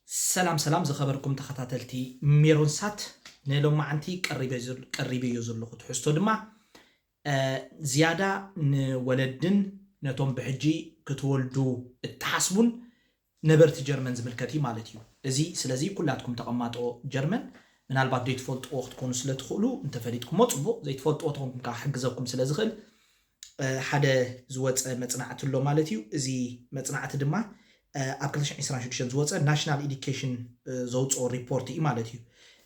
ሰላም ሰላም ዝኸበርኩም ተኸታተልቲ ሜሮን ሳት፣ ንሎማዓንቲ ቀሪበዮ ዘለኹ ትሕዝቶ ድማ ዝያዳ ንወለድን ነቶም ብሕጂ ክትወልዱ እትሓስቡን ነበርቲ ጀርመን ዝምልከት እዩ ማለት እዩ። እዚ ስለዚ ኩላትኩም ተቐማጦ ጀርመን ምናልባት ዘይትፈልጥዎ ክትኮኑ ስለ ትኽእሉ፣ እንተፈሊጥኩሞ ጽቡቕ፣ ዘይትፈልጥዎ ተኾንኩም ከዓ ክሕግዘኩም ስለ ዝኽእል ሓደ ዝወፀ መፅናዕቲ ኣሎ ማለት እዩ። እዚ መፅናዕቲ ድማ ኣብ ክልተ ሽሕን ዕስራን ሽዱሽተን ዝወፀ ናሽናል ኤዱኬሽን ዘውፅኦ ሪፖርት እዩ ማለት እዩ።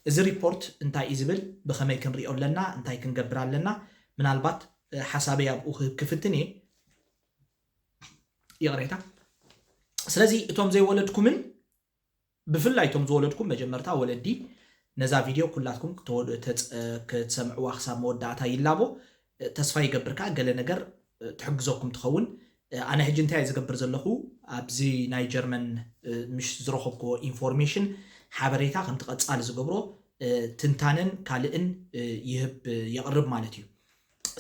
እዚ ሪፖርት እንታይ እዩ ዝብል፣ ብኸመይ ክንሪኦ ኣለና፣ እንታይ ክንገብር ኣለና፣ ምናልባት ሓሳበይ ኣብኡ ክህብ ክፍትን እየ። ይቕሬታ። ስለዚ እቶም ዘይወለድኩምን ብፍላይ እቶም ዝወለድኩም መጀመርታ ወለዲ ነዛ ቪድዮ ኩላትኩም ክትሰምዕዋ ክሳብ መወዳእታ ይላቦ። ተስፋ ይገብር ከዓ ገለ ነገር ትሕግዘኩም ትኸውን። ኣነ ሕጂ እንታይ ዝገብር ዘለኹ፣ ኣብዚ ናይ ጀርመን ምሽ ዝረኸብክዎ ኢንፎርሜሽን ሓበሬታ ከምቲ ቀፃሊ ዝገብሮ ትንታነን ካልእን ይህብ የቕርብ ማለት እዩ።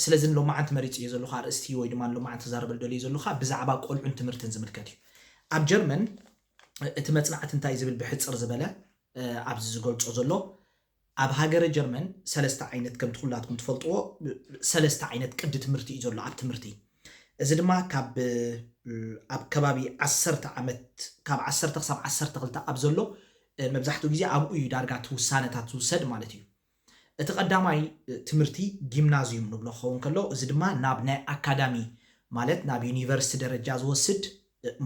ስለዚ ንሎማዓንቲ መሪፅ እየ ዘለኹ ኣርእስቲ ወይ ድማ ንሎማዓንቲ ክዛረበል ደልየ ዘለኹ ብዛዕባ ቆልዑን ትምህርትን ዝምልከት እዩ። ኣብ ጀርመን እቲ መፅናዕቲ እንታይ ዝብል ብሕፅር ዝበለ ኣብዚ ዝገልፆ ዘሎ፣ ኣብ ሃገረ ጀርመን ሰለስተ ዓይነት፣ ከምቲ ኩላትኩም ትፈልጥዎ፣ ሰለስተ ዓይነት ቅዲ ትምህርቲ እዩ ዘሎ ኣብ ትምህርቲ። እዚ ድማ ካብ ኣብ ከባቢ ዓሰርተ ዓመት፣ ካብ ዓሰርተ ክሳብ ዓሰርተ ክልተ ኣብ ዘሎ መብዛሕትኡ ግዜ ኣብኡ እዩ ዳርጋ እቲ ውሳነታት ዝውሰድ ማለት እዩ። እቲ ቀዳማይ ትምህርቲ ጊምናዝዩም ንብሎ ክኸውን ከሎ፣ እዚ ድማ ናብ ናይ ኣካዳሚ ማለት ናብ ዩኒቨርሲቲ ደረጃ ዝወስድ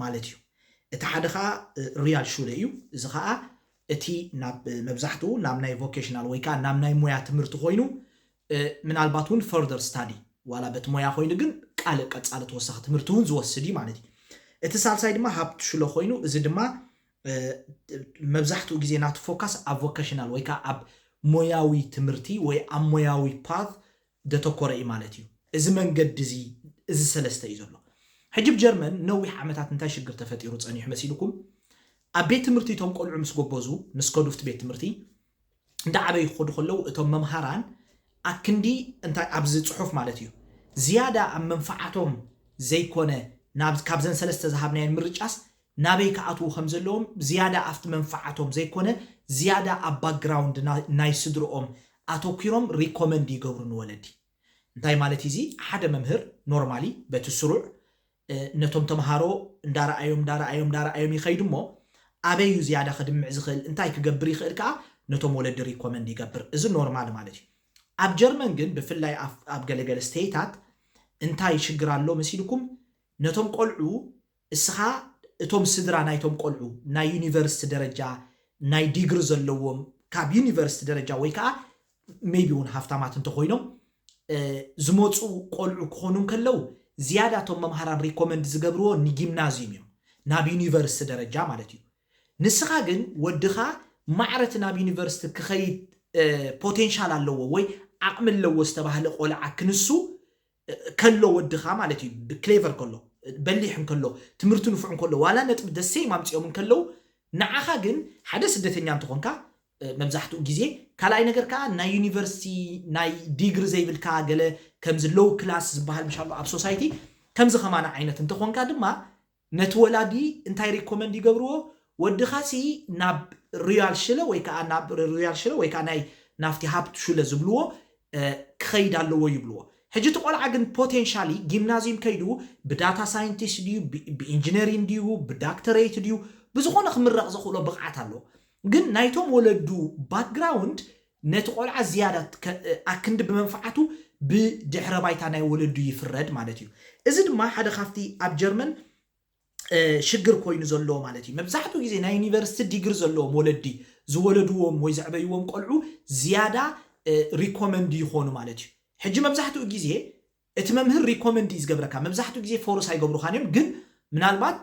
ማለት እዩ። እቲ ሓደ ከዓ ሪያል ሹለ እዩ። እዚ ከዓ እቲ ናብ መብዛሕትኡ ናብ ናይ ቮኬሽናል ወይ ከዓ ናብ ናይ ሞያ ትምህርቲ ኮይኑ፣ ምናልባት እውን ፈርደር ስታዲ ዋላ በቲ ሞያ ኮይኑ ግን ቃል ቀፃሊ ተወሳኺ ትምህርቲ እውን ዝወስድ እዩ ማለት እዩ። እቲ ሳልሳይ ድማ ሃብት ሹለ ኮይኑ፣ እዚ ድማ መብዛሕትኡ ግዜ ናቱ ፎካስ ኣብ ቮኬሽናል ወይ ከዓ ኣብ ሞያዊ ትምህርቲ ወይ ኣብ ሞያዊ ፓት ዘተኮረ እዩ ማለት እዩ። እዚ መንገዲ እዚ፣ እዚ ሰለስተ እዩ ዘሎ። ሕጂ ብጀርመን ነዊሕ ዓመታት እንታይ ሽግር ተፈጢሩ ፀኒሑ መሲልኩም? ኣብ ቤት ትምህርቲ እቶም ቆልዑ ምስ ጎበዙ፣ ምስ ከዱ ኣብቲ ቤት ትምህርቲ እንዳዓበዩ ክኸዱ ከለዉ እቶም መምሃራን ኣክንዲ እንታይ ኣብዚ ፅሑፍ ማለት እዩ ዝያዳ ኣብ መንፈዓቶም ዘይኮነ፣ ካብዘን ሰለስተ ዝሃብናየን ምርጫስ ናበይ ክኣትዉ ከም ዘለዎም ዝያዳ ኣብቲ መንፈዓቶም ዘይኮነ ዝያዳ ኣብ ባክግራውንድ ናይ ስድርኦም ኣተኲሮም ሪኮመንድ ይገብሩ ንወለዲ። እንታይ ማለት እዩ እዚ? ሓደ መምህር ኖርማሊ በቲ ስሩዕ ነቶም ተምሃሮ እንዳረኣዮም እንዳረኣዮም እንዳረኣዮም ይኸይድ እሞ ኣበይ እዩ ዝያዳ ከድምዕ ዝኽእል፣ እንታይ ክገብር ይኽእል ከዓ ነቶም ወለዲ ሪኮመንድ ይገብር። እዚ ኖርማል ማለት እዩ። ኣብ ጀርመን ግን ብፍላይ ኣብ ገለገለ ስተይታት እንታይ ሽግር ኣሎ መሲልኩም? ነቶም ቆልዑ እስኻ እቶም ስድራ ናይቶም ቆልዑ ናይ ዩኒቨርሲቲ ደረጃ ናይ ዲግሪ ዘለዎም ካብ ዩኒቨርሲቲ ደረጃ ወይ ከዓ ሜቢ እውን ሃፍታማት እንተኮይኖም ዝመፁ ቆልዑ ክኾኑ ከለዉ ዝያዳ እቶም መምሃራን ሪኮመንድ ዝገብርዎ ንጊምናዝዩም እዮም፣ ናብ ዩኒቨርሲቲ ደረጃ ማለት እዩ። ንስኻ ግን ወድኻ ማዕረቲ ናብ ዩኒቨርሲቲ ክኸይድ ፖቴንሻል ኣለዎ ወይ ዓቕሚ ኣለዎ ዝተባህለ ቆልዓ ክንሱ ከሎ ወድኻ ማለት እዩ፣ ክሌቨር ከሎ፣ በሊሕ እንከሎ፣ ትምህርቲ ንፉዕ እንከሎ፣ ዋላ ነጥቢ ደሰይ ማምፅኦም እንከለዉ ንዓኻ ግን ሓደ ስደተኛ እንተኾንካ መብዛሕትኡ ግዜ ካልኣይ ነገር ከዓ ናይ ዩኒቨርሲቲ ናይ ዲግሪ ዘይብልካ ገለ ከምዚ ሎው ክላስ ዝበሃል ምሻሎ ኣብ ሶሳይቲ ከምዚ ከማና ዓይነት እንተኾንካ ድማ ነቲ ወላዲ እንታይ ሪኮመንድ ይገብርዎ? ወድኻሲ ናብ ሪያል ሽለ ወይ ከዓ ናብ ሪያል ሽለ ወይ ከዓ ናይ ናፍቲ ሃብት ሹለ ዝብልዎ ክኸይድ ኣለዎ ይብልዎ። ሕጂ እቲ ቆልዓ ግን ፖቴንሻሊ ጊምናዚየም ከይዱ ብዳታ ሳይንቲስት ድዩ ብኢንጂነሪንግ ድዩ ብዳክተሬት ድዩ ብዝኾነ ክምረቕ ዘኽእሎ ብቕዓት ኣለዎ። ግን ናይቶም ወለዱ ባክግራውንድ ነቲ ቆልዓ ዝያዳ ኣክንዲ ብመንፍዓቱ ብድሕረ ባይታ ናይ ወለዱ ይፍረድ ማለት እዩ። እዚ ድማ ሓደ ካብቲ ኣብ ጀርመን ሽግር ኮይኑ ዘሎ ማለት እዩ። መብዛሕትኡ ግዜ ናይ ዩኒቨርሲቲ ዲግሪ ዘለዎም ወለዲ ዝወለድዎም ወይ ዘዕበይዎም ቆልዑ ዝያዳ ሪኮመንድ ይኾኑ ማለት እዩ። ሕጂ መብዛሕትኡ ግዜ እቲ መምህር ሪኮመንድ እዩ ዝገብረካ። መብዛሕትኡ ግዜ ፎርስ ኣይገብሩኻን እዮም፣ ግን ምናልባት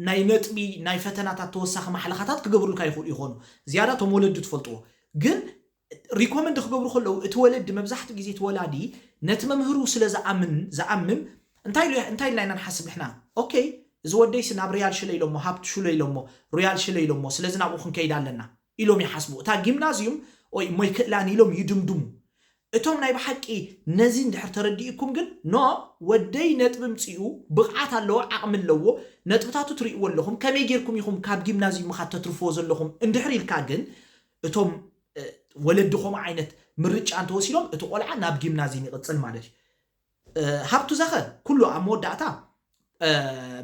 ናይ ነጥቢ ናይ ፈተናታት ተወሳኺ ማሕለኻታት ክገብሩልካ ይኽእሉ ይኾኑ። ዝያዳ እቶም ወለዲ ትፈልጥዎ። ግን ሪኮመንድ ክገብሩ ከለዉ እቲ ወለዲ መብዛሕትኡ ግዜ እቲ ወላዲ ነቲ መምህሩ ስለ ዝኣምን ዝኣምን እንታይ ኢሉ እንታይ ኢልና ኢና ንሓስብ ንሕና? ኦኬ፣ እዚ ወደይሲ ናብ ሪያል ሽለ ኢሎሞ፣ ሃብት ሹለ ኢሎሞ፣ ሪያል ሽለ ኢሎሞ፣ ስለዚ ናብኡ ክንከይድ ኣለና ኢሎም ይሓስቡ። እታ ጊምናዝዩም ኦይ እሞ ይክእላን ኢሎም ይድምድሙ። እቶም ናይ ብሓቂ ነዚ እንድሕር ተረዲእኩም ግን፣ ኖ፣ ወደይ ነጥቢ ምፅኡ፣ ብቕዓት ኣለዎ፣ ዓቕሚ ኣለዎ፣ ነጥብታቱ ትርእይዎ ኣለኹም፣ ከመይ ጌርኩም ኢኹም ካብ ጊምናዚዩም ምኻድ ተትርፍዎ ዘለኹም እንድሕር ኢልካ ግን፣ እቶም ወለዲ ከምኡ ዓይነት ምርጫ እንተወሲዶም እቲ ቆልዓ ናብ ጊምናዚዩም ይቕፅል ማለት እዩ። ሃብቱ ዘኸ ኩሉ ኣብ መወዳእታ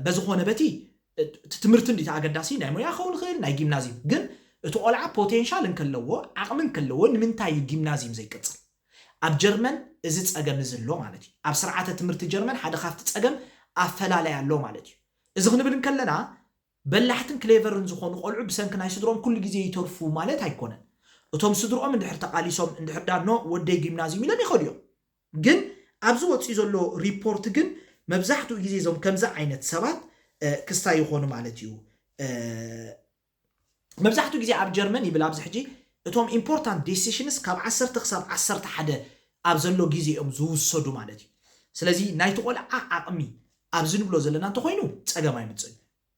በዝኾነ በቲ ትምህርቲ እንዲቲ ኣገዳሲ ናይ ሞያ ኸውን ኽእል ናይ ጊምናዚዩም ግን እቲ ቆልዓ ፖቴንሻል እንከለዎ ዓቕሚ እንከለዎ ንምንታይ እዩ ጊምናዚዩም ዘይቅፅል? ኣብ ጀርመን እዚ ፀገም እዚ ኣሎ ማለት እዩ። ኣብ ስርዓተ ትምህርቲ ጀርመን ሓደ ካብቲ ፀገም ኣፈላላይ ኣሎ ማለት እዩ። እዚ ክንብል እንከለና በላሕትን ክሌቨርን ዝኾኑ ቆልዑ ብሰንኪ ናይ ስድሮም ኩሉ ግዜ ይተርፉ ማለት ኣይኮነን። እቶም ስድሮኦም እንድሕር ተቓሊሶም እንድሕር ዳኖ ወደይ ጊምናዚዩም ኢሎም ይኸዱ እዮም። ግን ኣብዚ ወፂኡ ዘሎ ሪፖርት ግን መብዛሕትኡ ግዜ እዞም ከምዚ ዓይነት ሰባት ክስታይ ይኾኑ ማለት እዩ። መብዛሕትኡ ግዜ ኣብ ጀርመን ይብል ኣብዚ ሕጂ እቶም ኢምፖርታንት ዲሲሽንስ ካብ ዓሰርተ ክሳብ ዓሰርተ ሓደ ኣብ ዘሎ ግዜ እዮም ዝውሰዱ ማለት እዩ። ስለዚ ናይቲ ቆልዓ ዓቕሚ ኣብዚ ንብሎ ዘለና እንተኮይኑ ፀገም ኣይምፅእን።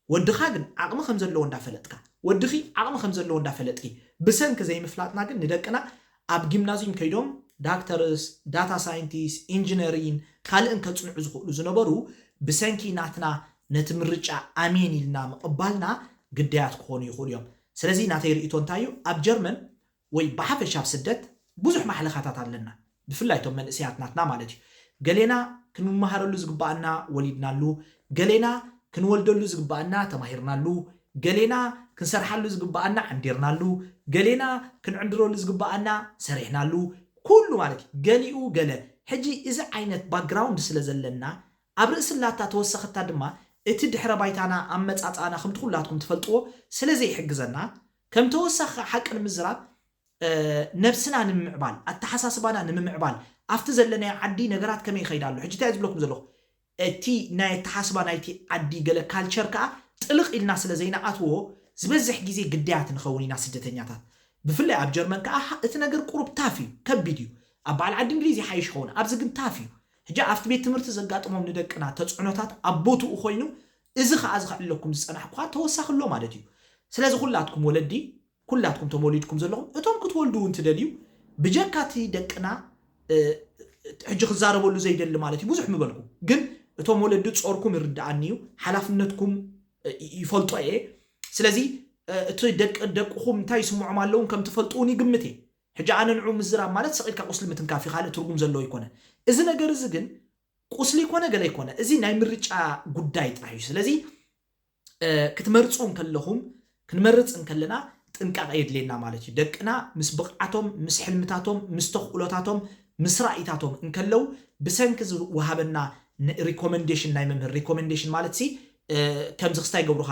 ወድኻ ግን ዓቕሚ ከም ዘለዎ እንዳፈለጥካ ወድኺ ዓቕሚ ከም ዘለዎ እንዳፈለጥኪ ብሰንኪ ዘይምፍላጥና ግን ንደቅና ኣብ ጊምናዚዩም ከይዶም ዳክተርስ፣ ዳታ ሳይንቲስት፣ ኢንጂነሪን ካልእን ከፅንዑ ዝኽእሉ ዝነበሩ ብሰንኪ ናትና ነቲ ምርጫ ኣሜን ኢልና ምቕባልና ግዳያት ክኾኑ ይኽእሉ እዮም። ስለዚ ናተይ ርእይቶ እንታይ እዩ? ኣብ ጀርመን ወይ ብሓፈሻ ኣብ ስደት ብዙሕ ማሕለኻታት ኣለና፣ ብፍላይ እቶም መንእሰያት ናትና ማለት እዩ። ገሌና ክንመሃረሉ ዝግባኣና ወሊድናሉ፣ ገሌና ክንወልደሉ ዝግባኣና ተማሂርናሉ፣ ገሌና ክንሰርሓሉ ዝግባኣና ዓንዲርናሉ፣ ገሌና ክንዕንድረሉ ዝግባኣና ሰሪሕናሉ፣ ኩሉ ማለት እዩ። ገሊኡ ገለ ሕጂ እዚ ዓይነት ባክግራውንድ ስለ ዘለና ኣብ ርእሲ ላታ ተወሰኸታ ድማ እቲ ድሕረ ባይታና ኣመፃፅኣና ከምቲ ኩላትኩም ትፈልጥዎ ስለ ዘይሕግዘና ከም ተወሳኺ ሓቂ ንምዝራብ ነብስና ንምምዕባል ኣተሓሳስባና ንምምዕባል ኣብቲ ዘለናዮ ዓዲ ነገራት ከመይ ይኸይድ ኣሎ ሕጂ እንታይ ዝብለኩም ዘለኹ እቲ ናይ ኣተሓስባ ናይቲ ዓዲ ገለ ካልቸር ከዓ ጥልቕ ኢልና ስለ ዘይንኣትዎ ዝበዝሕ ግዜ ግዳያት ንኸውን ኢና ስደተኛታት። ብፍላይ ኣብ ጀርመን ከዓ እቲ ነገር ቁሩብ ታፍ እዩ፣ ከቢድ እዩ። ኣብ በዓል ዓዲ እንግሊዝ ይሓይሽ ይኸውን፣ ኣብዚ ግን ታፍ እዩ። ሕጂ ኣብቲ ቤት ትምህርቲ ዘጋጥሞም ንደቅና ተፅዕኖታት ኣብ ቦትኡ ኮይኑ እዚ ከዓ ዝኸዕለኩም ዝፀናሕኩ ከዓ ተወሳኺ ኣሎ ማለት እዩ። ስለዚ ኩላትኩም ወለዲ ኩላትኩም ተመወሊድኩም ዘለኹም እቶም ክትወልዱ እውን ትደልዩ ብጀካ እቲ ደቅና ሕጂ ክዛረበሉ ዘይደሊ ማለት እዩ ብዙሕ ምበልኩ ግን እቶም ወለዲ ፆርኩም ይርድኣኒ እዩ ሓላፍነትኩም ይፈልጦ እየ ስለዚ እቲ ደቂ ደቅኹም እንታይ ይስምዖም ኣለውን ከም ትፈልጡ እውን ይግምት እየ ሕጂ ኣነ ንዑ ምዝራብ ማለት ሰቒልካ ቁስሊ ምትንካፍ እዩ ካልእ ትርጉም ዘለዎ ይኮነ እዚ ነገር እዚ ግን ቁስሊ ይኮነ ገለ ይኮነ እዚ ናይ ምርጫ ጉዳይ ጥራሕ እዩ ስለዚ ክትመርፁ እንከለኹም ክንመርፅ እንከለና ጥንቃቐ የድልየና ማለት እዩ ደቅና ምስ ብቕዓቶም ምስ ሕልምታቶም ምስ ተኽእሎታቶም ምስ ራእይታቶም እንከለው ብሰንኪ ዝወሃበና ሪኮመንዴሽን ናይ መምህር ሪኮመንዴሽን ማለት ሲ ከምዚ ክስታይ ገብሩኻ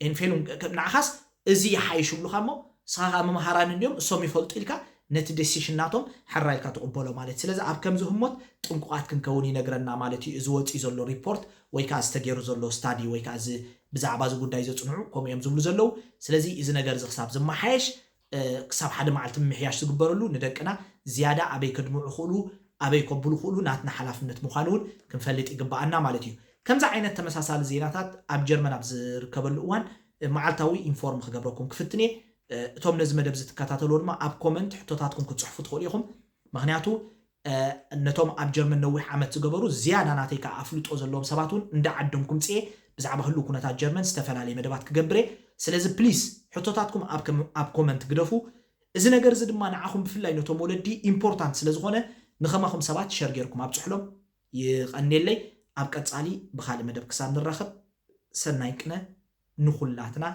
ኤንፌሉን ንዓኻስ እዚ ይሓይሽ ይብሉኻ እሞ ንስኻ ከዓ መምሃራን እንዲዮም እሶም ይፈልጡ ኢልካ ነቲ ዴሲሽን ናቶም ሕራ ኢልካ ትቕበሎ ማለት ስለዚ ኣብ ከምዚ ህሞት ጥንቁቓት ክንከውን ይነግረና ማለት እዩ እዚ ወፂኡ ዘሎ ሪፖርት ወይ ከዓ ዝተገይሩ ዘሎ ስታዲ ወይ ከዓ እዚ ብዛዕባ እዚ ጉዳይ ዘፅንዑ ከምኡ እዮም ዝብሉ ዘለዉ ስለዚ እዚ ነገር እዚ ክሳብ ዝመሓየሽ ክሳብ ሓደ መዓልቲ ምምሕያሽ ዝግበረሉ ንደቅና ዝያዳ ኣበይ ከድምዑ ክእሉ ኣበይ ከብሉ ክእሉ ናትና ሓላፍነት ምዃኑ እውን ክንፈልጥ ይግበኣና ማለት እዩ ከምዚ ዓይነት ተመሳሳሊ ዜናታት ኣብ ጀርመን ኣብ ዝርከበሉ እዋን መዓልታዊ ኢንፎርም ክገብረኩም ክፍትን እየ እቶም ነዚ መደብ ዝትከታተልዎ ድማ ኣብ ኮመንት ሕቶታትኩም ክትፅሕፉ ትኽእሉ ኢኹም ምክንያቱ ነቶም ኣብ ጀርመን ነዊሕ ዓመት ዝገበሩ ዝያዳ ናተይ ከዓ ኣፍልጦ ዘለዎም ሰባት እውን እንዳ ዓዶም ኩምፅኤ ብዛዕባ ህልው ኩነታት ጀርመን ዝተፈላለየ መደባት ክገብር እየ ስለዚ ፕሊስ ሕቶታትኩም ኣብ ኮመንት ግደፉ እዚ ነገር እዚ ድማ ንዓኹም ብፍላይ ነቶም ወለዲ ኢምፖርታንት ስለ ዝኾነ ንኸማኹም ሰባት ሸር ጌርኩም ኣብፅሕሎም ይቐንየለይ ኣብ ቀፃሊ ብካልእ መደብ ክሳብ ንራኸብ ሰናይ ቅነ ንኹላትና